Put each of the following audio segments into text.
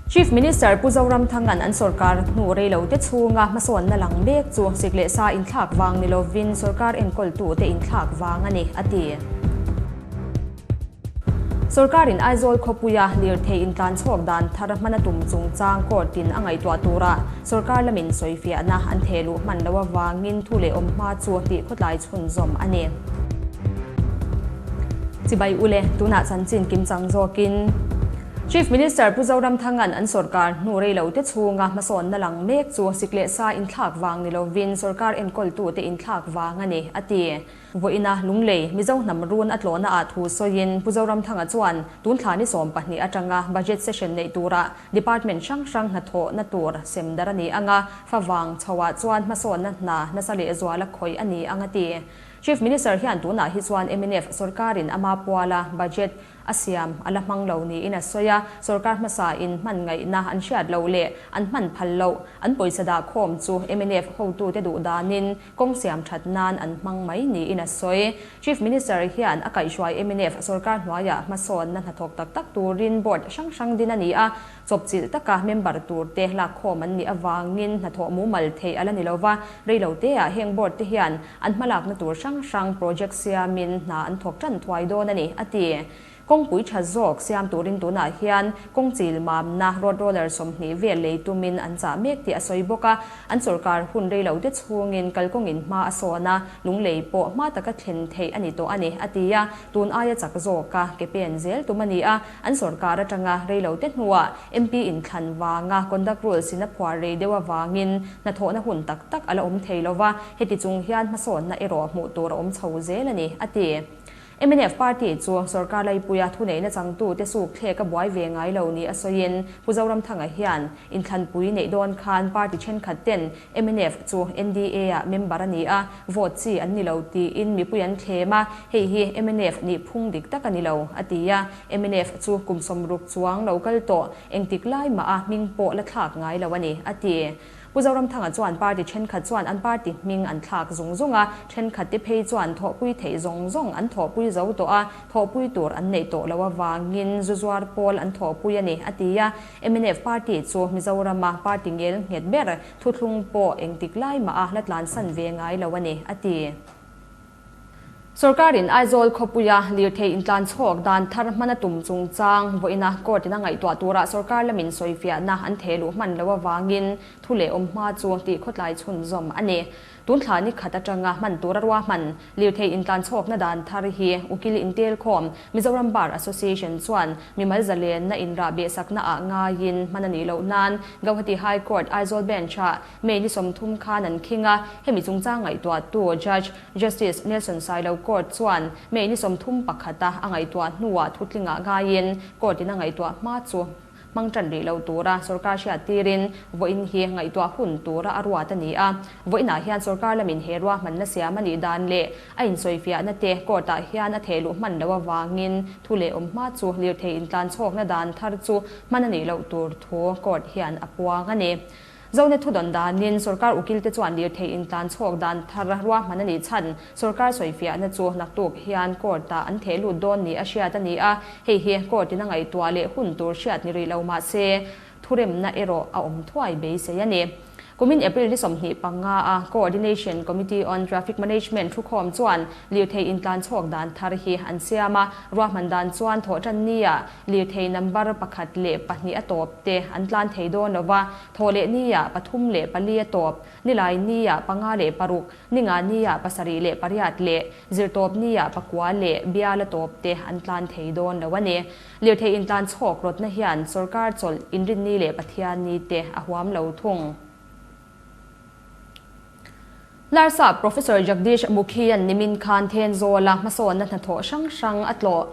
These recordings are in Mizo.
Chief Minister Pu Zoramthanga'n an sorkar hnu reilote chhunga hmasawnna lang mek chu sik leh sa inthlak vang ni lovin sorkar enkawltute inthlak vang a ni, a ti. Sorkarin Aizawl khawpuia lirthei intlanchhawk dan thar hman a tum chungchang court-in a ngaihtuah turah sorkar lamin sawifiahna an theh luh hman loh avangin thu leh awm hma chu tih khawtlai chhunzawm a ni. Chibai ule, tunah chanchin kimchang zawkin Chief Minister Pu Zoramthanga'n an sorkar hnu reilote chhunga hmasawnna lang mek chu sik leh sa inthlak vang ni lovin sorkar enkawltute inthlak vang a ni, a ti. Vawiina Lunglei, Mizo hnam run a tlawhna ah thu sawiin Pu Zoramthanga chuan tun thla ni 12 atanga Budget Session neih turah Department hrang hrang hnathawhna tur sem dar a ni ang a, favang chhoah chuan hmasawnna hna nasa lehzuala khawih a ni ang a ti. Chief Minister hian tunah hi chuan mnf sorkarin ama puala Budget a siam a la hmang lo niin a sawi a, sorkar hmasa in hman ngaihna an hriat loh leh an hman phal loh an pawisa dah khawm chu mnf hotute duh danin kawng siam that nan an hmang mai niin a sawi. Chief Minister hian a kaihhruai mnf sorkar hnuaiah hmasawnna hnathawk tak tak turin board hrang hrang din a ni a, chawpchilh taka member turte lakkhawm an nih avangin hnathawh mumal theih a la ni lova, reiloteah heng board te hian an hmalakna tur hrang hrang project siamin hna an thawk tan thuai dawn a ni, a ti. Kawngpui tha zawk siam turin tunah hian kawng chil mamna road roller 20 vel lei tumin an chah mek tih a sawi bawk a. An sorkar hun reilote chhungin kalkawngin hma a sawn a, lunglei pawh hma taka thlen theih a ni tawh a ni, a ti a. Tun aia chak zawka ke pen zel tum a ni a. An sorkar atanga reilote hnuah MP inthlan vanga conduct rules in a phuar rei deuh avangin hnathawhna hun tak tak a la awm thei lova, heti chung hian hmasawnna erawh hmuh tur a awm chho zel a ni, a ti. Mnf party chu sorkar laipuia thuneihna changtute suk thlek a buai ve ngai lo ni a sawiin Pu Zoramthanga hian inthlanpui neih dawn khan party thenkhat ten mnf chu NDA ah member a ni a, vote chi an ni lo tiin mipui an thlem a, hei hi mnf nih phung dik tak a ni lo, a ti a. Mnf chu kum 60 chuang lo kal tawh engtik lai mah a hming pawh la thlak ngai lo a ni, a ti. Pu Zoramthanga chuan party thenkhat chuan an party hming an thlak zung zung a, thenkhat te phei chuan thawhpui theih zawng zawng an thawhpui zo tawh a, thawhpui tur an neih tawh loh avangin zu zuar pawl an thawhpui a ni, a ti a. Mnf party chu Mizorama party ngel nghet ber thuthlung pawh engtik lai mah a la tlansan ve ngai lo a ni, a ti. Sorkarin Aizawl khawpuia lirthei intlanchhawk dan thar hman a tum chungchang vawiina court-in a ngaihtuah turah sorkar lamin sawifiahna an theh luh hman loh avangin thu leh awm hma chu tih khawtlai chhunzawm a ni. Tun thla ni khat atanga hman tura ruahman lirthei intlanchhawkna dan thar hi Ukil Intelkhawm, Mizoram Bar Association chuan mimal zalenna inrah behsakna ah ngaiin hman a nih loh nan Gauhati High Court Aizawl Bench-ah May ni 30 khan an khing a, hemi chungchang ngaihtuahtu Judge Justice Nelson Sailo Court chuan May ni 31 a a ngaihtuah hnuah thutlingah ngaiin Court in a ngaihtuah hma chu hmang tan rih lo tura sorkar hriat tirin vawiin hi ngaihtuah hun tura a ruat a ni a. Vawiinah hian sorkar lamin he ruahmanna siam a nih dan leh a insawifiahna te Court ah hian a theh luh hman loh avangin thu leh awm hma chu lirthei intlanchhawkna dan thar chu hman a nih loh tur thu Court hian a puang a ni. Zone thudawn danin sorkar ukilte chuan lirthei intlanchhawk dan thar ruahman a nih chhan sorkar sawifiahna chu naktuk hian court-ah an theh lut dawn ni a hriat a ni a, hei hi court-in a ngaihtuah leh hun tur hriat ni rih lo mah se thuremna erawh a awm thuai beisei a ni. Kumin April ni 25 a Coordination Committee on Traffic Management thukhawm chuan lirthei intlanchhawk dan thar hi an siam a, ruahman dan chuan thawhtan nia lirthei number 1 leh 2 a tawp te an tlan thei dawn lova, thaw leh nia 3 leh 4 a tawp, nilai nia 5 leh 6, ninga nia 7 leh 8 leh zirtawp nia 9 leh bial a tawp te an tlan thei dawn lo a ni. Lirthei intlanchhawk rawtna hian sorkar chawlh inrinni leh Pathian ni te a huam lo thung. Larsa Professor Jagdish Mukhi-a'n nimin khan Thenzawla hmasawnna hnathawh hrang hrang a tlawh.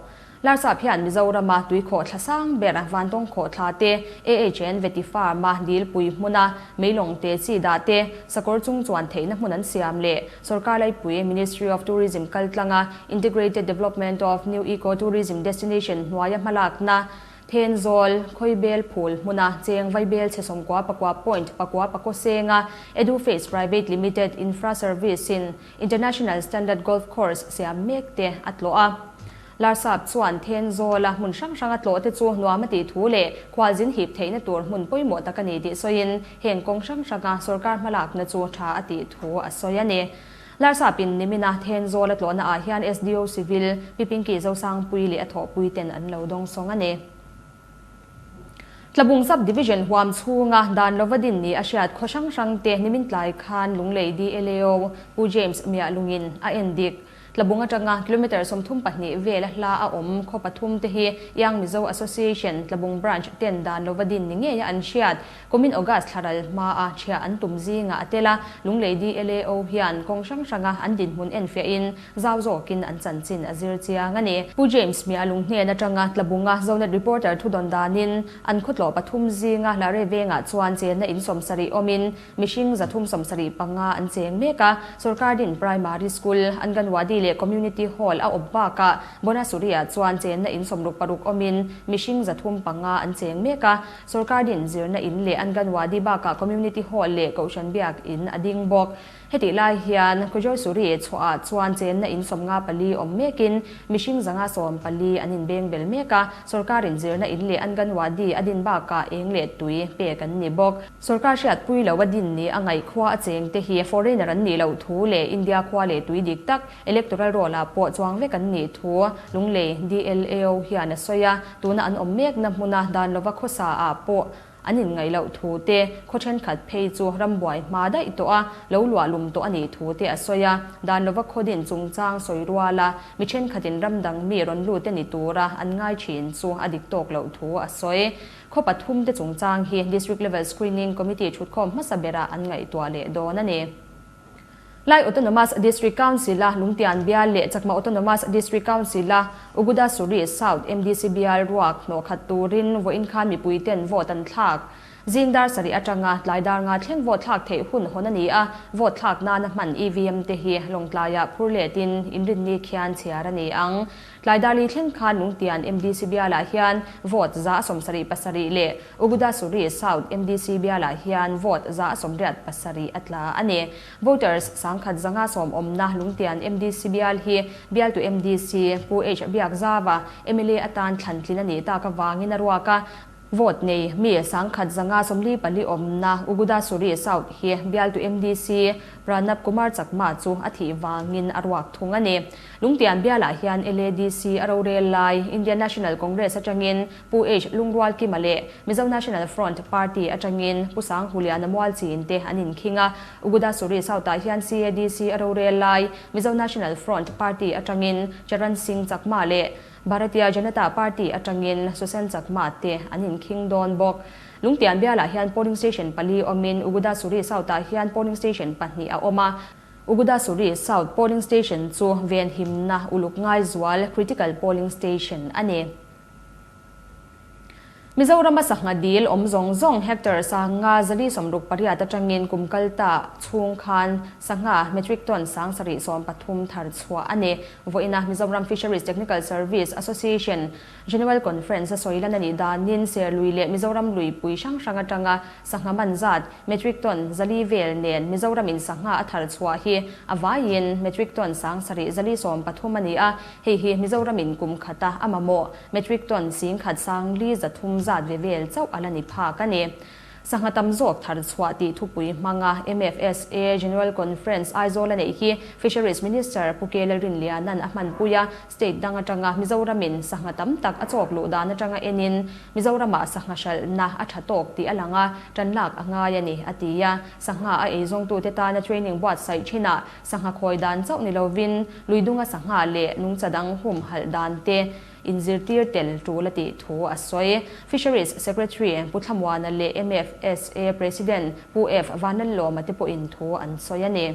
Larsap hian Mizorama tuikhawh thla sang ber Vantawng khawh thla te, AHN Veti Farm-a dilpui hmuna meilawng te chi dah te, sakawr chung chuan theihna hmun an siam leh sorkar laipui Ministry of Tourism kaltlanga Integrated Development of New Eco Tourism Destination hnuaia hmalakna Thenzawl, Khawibel phul hmuna cheng vaibel chhe 99 point pakua pakaw senga Eduface Private Limited Infra Service in International Standard Golf Course siam mek te a tlawh a. Larsap chuan Thenzawla hmun hrang hranga tlawhte chu nuam a tih thu leh khualzin hip theihna tur hmun pawimawh tak a ni tih sawiin heng kawng hrang hranga sorkar hmalakna chu tha a tih thu a sawi a ni. Larsapin nimina Thenzawla tlawhna ah hian SDO Civil Pi Pinky Zosangpui leh a thawhpui ten an lo dawngsawng a ni. Tlabung Sub Division huam chhunga dan lova din ni a hriat khaw hrang hrang te nimin tlai khan Lunglei DLAO Pu James Miahlungin a en dik. Tlabung atanga kilometre 32 vel a hla a awm khaw pathum te hi Young Mizo Association Tlabung Branch ten dan lova din ni ngei a an hriat. Kumin August thlaral hmaa thiah an tum zingah a tel a, Lunglei DLAO hian kawng hrang hranga an dinhmun enfiahin zau zawkin an chanchin a zir chiang a ni. Pu James Mialung hnen atanga Tlabunga Zonet reporter thudawn danin an khawtlawh pathum zinga Lare vengah chuan chenna in 70 awmin mihring 375 an cheng mek a, sorkar din Primary School, Anganwadi leh Community Hall a awp bakah Bonasuri-ah chuan chenna in 66 awmin mihring 305 an cheng mek a, Sorkar din zirna in leh Anganwadi bakah Community Hall leh Kohhran Biak In a ding bawk. Hetih lai hian Kojosuri chhuahah chuan chenna in 54 awm mekin mihring 114 an inbeng bel mek a, sorkarin zirna in leh Anganwadi a din bakah eng leh tui pek an ni bawk. Sorkar hriatpui lo a din ni a ngaih khua a cheng te hi foreigner an nih loh thu leh India khua leh tui dik tak Electoral roll ah pawh chuang vek an nih thu Lunglei DLAO hian a sawi a, tuna an awm mekna hmuna dan lova khawsa ah pawh an inngaih loh thu te, khaw thenkhat phei chu rambuai hma daih tawh a, lo luah lum tawh a nih thu te a sawi a, dan lova khaw din chungchang sawi rual a, mi thenkhatin ram dang mi rawn lut te ni tura an ngai thin chu a dik tawk loh thu a sawi. Khaw pathum te chungchang hi District Level Screening Committee thutkhawm hmasa berah an ngaihtuah leh dawn a ni. Lai Autonomous District Council-a Lungtian bial leh Chakma Autonomous District Council-a Ugudasuri South MDC bial ruak hnawh khat turin vawiin khan mipuiten vote an thlak. Zing dar sarih atanga tlai dar nga thleng vote thlak theih hun hawn a ni a, vote thlak nana hman EVM te hi Lawngtlaiah phur letin inrinni khian chhiar a ni ang. Tlai dar li thleng khan Lungtian MDC bialah hian vote 77 leh Ugudasuri South MDC bialah hian vote 87 a tla a ni. Voters 1150 awmna Lungtian MDC bial hi bialtu MDC Pu H Biakzava mla atan thlantlin a nih tak avangin a ruak a, Vote nei mi 1154 awmna Ugudasuri South hi bialtu MDC Pranab Kumar Chakma chu a thih vangin a ruak thung a ni. Lungtian bialah hian LADC a rorel lai Indian National Congress atangin Pu H Lungrualkima leh Mizo National Front Party atangin Pu Sanghuliana Mualchin te an inkhing a. Ugudasuri South-ah hian CADC a rorel lai Mizo National Front Party atangin Charan Singh Chakma leh Bharatiya Janata Party atangin Susan Chakma te an inkhing dawn bawk. Lungtian bialah hian polling station pali awmin Ugudasuri South-ah hian polling station pahnih a awm a. Ugudasuri South polling station chu venhimna uluk ngaizual critical polling station a ni. Mizorama sangha dil awm zawng zawng hectare sanga 468 atangin kum kal ta chhung khan sangha metric ton 713 thar chhuah a ni. Vawiina Mizoram Fisheries Technical Service Association General Conference a sawi lan a nih danin Serlui leh Mizoram luipui hrang hrang atanga sangha man zat metric ton 400 vel nen Mizoramin sangha a thar chhuah hi a vaiin metric ton 7413 a ni a, hei hi Mizoramin kum khata a mamawh metric ton 10,503 zat ve vel chauh a la ni phak a ni. Sangha tam zawk thar chhuah tih thupui hmanga MFSA General Conference Aizawl a neih hi Fisheries Minister Pu K Lalrinliana'n a hmanpui a, state dang atanga Mizoramin sangha tam tak a chawk luh dan atanga enin Mizoramah sangha hralhna a tha tawk tih a lang a, tan lak a ngai a ni, a ti a. Sangha a eizawngtute tana training buatsaih thinah sangha khawi dan chauh ni lovin luidunga sangha leh nungcha dang hum halh dan te inzirtir tel tul a tih thu a sawi. Fisheries Secretary Pu Thlamuana leh MFSA President Pu F Vanlalawma te pawhin thu an sawi a ni.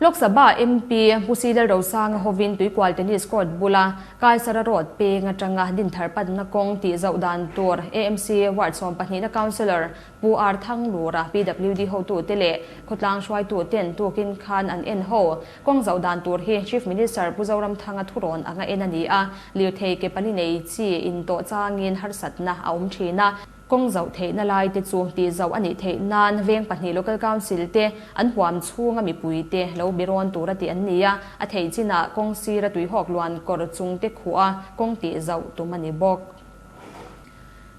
Lok Sabha MP Pu C Lalrosanga hovin Tuikual Tennis Court bula Kaisara Road peng atanga dinthar panna kawng tih zauh dan tur AMC Ward 12 na Councillor Pu R Thanglura PWD hotute leh khawtlang hruaituten tukin khan an en ho. Kawng zauh dan tur hi Chief Minister Pu Zoramthanga thurawn anga en a ni a, lirthei ke pali nei chi in tawh changin harsatna a awm thin a. Kawng zauh theihna lai te chu tih zauh a nih theih nan veng pahnih Local Council te an huam chhunga mipui te lo be rawn tur a tih an ni a, a theih chinah kawng sira tuihawk luan kawr chung te khuh a kawng tih zauh tum a ni bawk.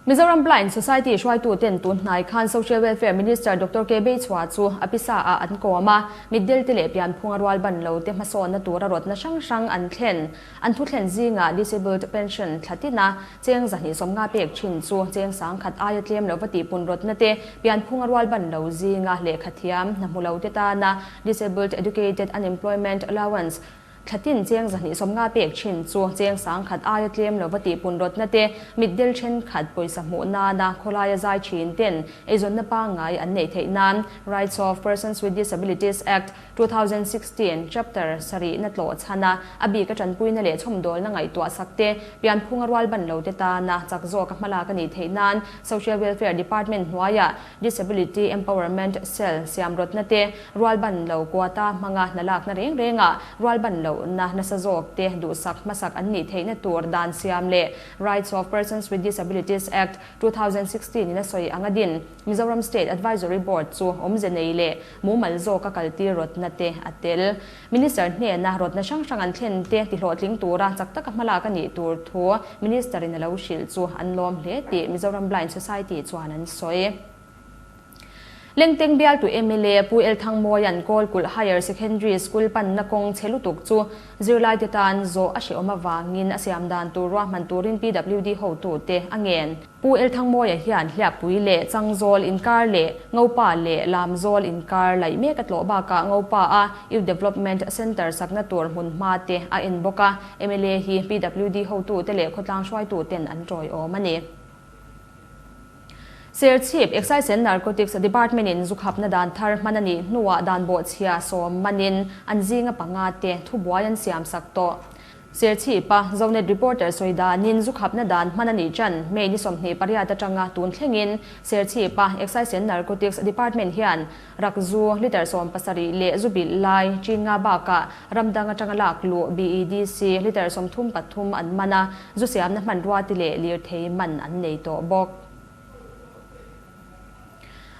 Mizoram Blind Society hruaitu ten tun hnai khan Social Welfare Minister Doctor K Beichhua chu a pisa ah an kawm a, mitdel te leh pianphunga rual ban lo te hmasawnna tura rawtna hrang hrang an thlen. An thutthlen zingah Disabled Pension thla tina cheng 250 pek thin chu cheng 10,000 aia tlem lova tihpun rawtna te, pianphunga rual ban lo zinga lehkha thiam hna hmu lo te tana Disabled Educated Unemployment Allowance thla tin cheng 250 pek thin chu cheng 10,000 aia tlem lova tihpun rawtna te, mitdel thenkhat pawisa hmuh nana khawlaia zai thin ten eizawnna pangngai an neih theih nan Rights of Persons with Disabilities Act 2016, Chapter sarihna tlawh chhana a bik a tanpuina leh chhawmdawlna ngaihtuah sak te, pianphunga rual ban lo te tana chak zawka hmalak a nih theih nan Social Welfare Department hnuaiah Disability Empowerment Cell siam rawtna te, rual ban lo quota hmanga hna lakna reng rengah rual ban lohna nasa zawk te duhsak hmasak an nih theihna tur dan siam leh Rights of Persons with Disabilities Act, 2016 in a sawi anga din Mizoram State Advisory Board chu awmze nei leh mumal zawka kaltir rawtna te a tel. Minister hnena rawtna hrang hrang an thlen te tihlawhtling tura chak taka hmalak a nih tur thu Minister in a lo hrilh chu an lawm hle tih Mizoram Blind Society chuan an sawi. Lengteng bialtu mla Pu Elthangmawia'n Kawlkulh Higher Secondary School panna kawng chhe lutuk chu zirlaite tan zawh a hrehawm avangin a siam dan tur ruahman turin PWD hotute a ngen. Pu Elthangmawia hian Hliappui leh Changzawl inkar leh Ngopa leh Lamzawl inkar laih mek a tlawh bakah Ngopa a Youth Development Centre sakna tur hmun hma te a en bawk a, mla hi PWD hotute leh khawtlang hruaituten an tawiawm a ni. Serchhip Excise and Narcotics Department in zu khapna dan thar hman a nih hnuah dan bawhchhia sawm manin an zinga panga te thubuai an siam sak tawh. Serchhip a Zonet reporter sawi danin zu khapna dan hman a nih chan May ni 28 atanga tun thlengin Serchhip a Excise and Narcotics Department hian rak zu litre 17 leh zu bilh lai chin nga bakah ramdang atanga lak luh BEDC litre 33 an man a, zu siamna hmanrua te leh lirthei man an nei tawh bawk.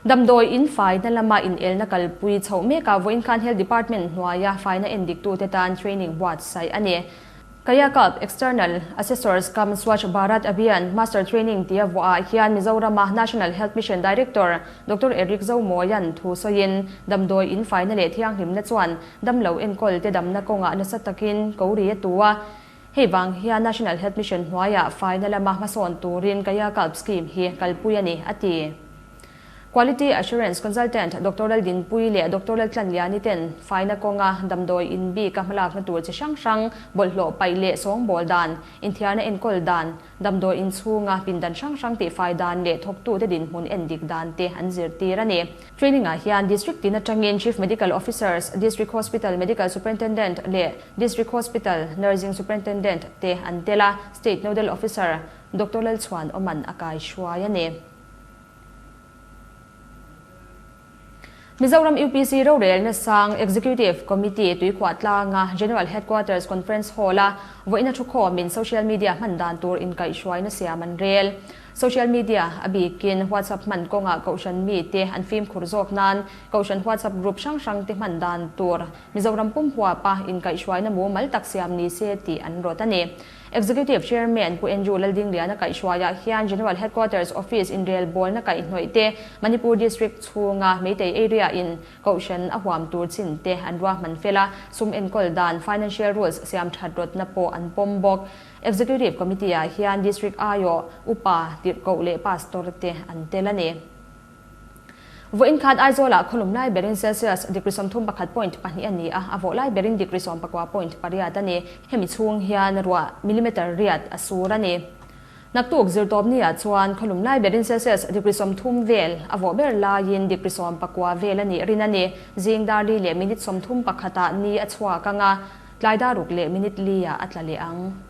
Damdawi in faina lama inelna kalpui chhoh mekah vawiin khan Health Department hnuaia faina endiktute tan training buatsaih a ni. Kayakalp External Assessors cum Swachh Bharat Abhiyan Master Training tia vuahah hian Mizorama National Health Mission Director Doctor Eric Zomawia'n thu sawiin damdawi in faina leh thianghlimna chuan damlo enkawl te damna kawngah nasa takin ko ri a tu a. Hei vang hian National Health Mission hnuaiah faina lama hmasawn turin Kayakalp Scheme hi kalpui a ni, a ti. Quality Assurance Consultant Doctor Laldinpuii leh Doctor Laltlanliani ten faina kawnga damdawi in bika hmalakna tur chi hrang hrang, bawlhhlawh paih leh sawngbawl dan, inthiarna enkawl dan, damdawi in chhunga pindan hrang hrang tihfai dan leh thawktute dinhmun endik dan te an zirtir a ni. Training ah hian District tin atangin Chief Medical Officers, District Hospital Medical Superintendent leh District Hospital Nursing Superintendent te an tel a, State Nodal Officer Doctor Lalchhuan Awman a kaihruai a ni. Mizoram UPC rorelna sang Executive Committee tuikhuah tlanga General Headquarters Conference Hall-a vawiina thukhawmin social media hman dan tur inkaihhruaina siam an rel. Social media a bikin WhatsApp hman kawngah kohhran mite an fimkhur zawk nan kohhran WhatsApp group hrang hrangte hman dan tur Mizoram pum huapa inkaihhruaina mumal tak siam ni se tih an rawt a ni. Executive Chairman Pu Andrew Laldingliana kaihhruaiah hian General Headquarters Office inrelbawlna kaihhnawih te, Manipur District chhunga Meitei area in Kohhran a huam tur chin te an ruahman fel a, sum enkawl dan, financial rules, siam that rawtna pawh an pawm bawk. Executive Committee ah hian District aiawh, Upa, Tirhkoh leh Pastor te an tel a ni. Vawiin khan Aizawlah khawlum lai berin Celsius degree 31.2 a ni a, a vawh lai berin degree 19.8 a ni. Hemi chhung hian ruah millimeter riat a sur a ni. Naktuk zirtawpni-ah chuan khawlum lai berin Celsius degree 30 vel a vawh ber laiin degree 19 vel a nih rin a ni. Zing dar li leh minute 31 ah ni a chhuak ang a, tlai dar ruk leh minute li ah a tla leh ang.